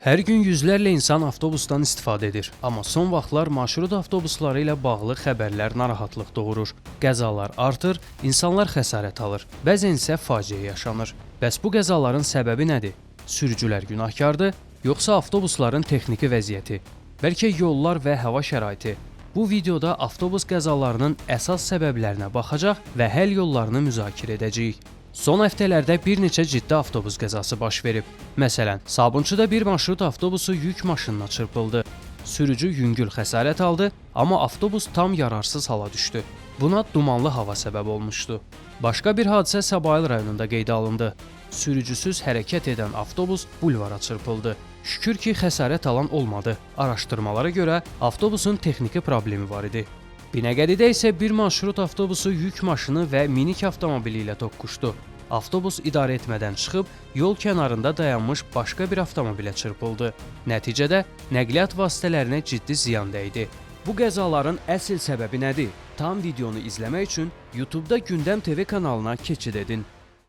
Hər gün yüzlərlə insan avtobusdan istifadə edir, amma son vaxtlar marşrut avtobusları ilə bağlı xəbərlər narahatlıq doğurur. Qəzalar artır, insanlar xəsarət alır, bəzən isə faciə yaşanır. Bəs bu qəzaların səbəbi nədir? Sürücülər günahkardır, yoxsa avtobusların texniki vəziyyəti? Bəlkə yollar və hava şəraiti? Bu videoda avtobus qəzalarının əsas səbəblərinə baxacaq və həll yollarını müzakirə edəcəyik. Son həftələrdə bir neçə ciddi avtobus qəzası baş verib. Məsələn, Sabunçuda bir marşrut avtobusu yük maşınına çırpıldı. Sürücü yüngül xəsarət aldı, amma avtobus tam yararsız hala düşdü. Buna dumanlı hava səbəb olmuşdu. Başqa bir hadisə Səbail rayonunda qeydə alındı. Sürücüsüz hərəkət edən avtobus bulvara çırpıldı. Şükür ki, xəsarət alan olmadı. Araşdırmalara görə avtobusun texniki problemi var idi. Binəqədidə isə bir marşrut avtobusu yük maşını və minik avtomobili ilə toqquşdu. Avtobus idarə etmədən çıxıb yol kənarında dayanmış başqa bir avtomobilə çırpıldı. Nəticədə nəqliyyat vasitələrinə ciddi ziyan dəydi. Bu qəzaların əsl səbəbi nədir? Tam videonu izləmək üçün YouTube-da Gündəm TV kanalına keçid edin.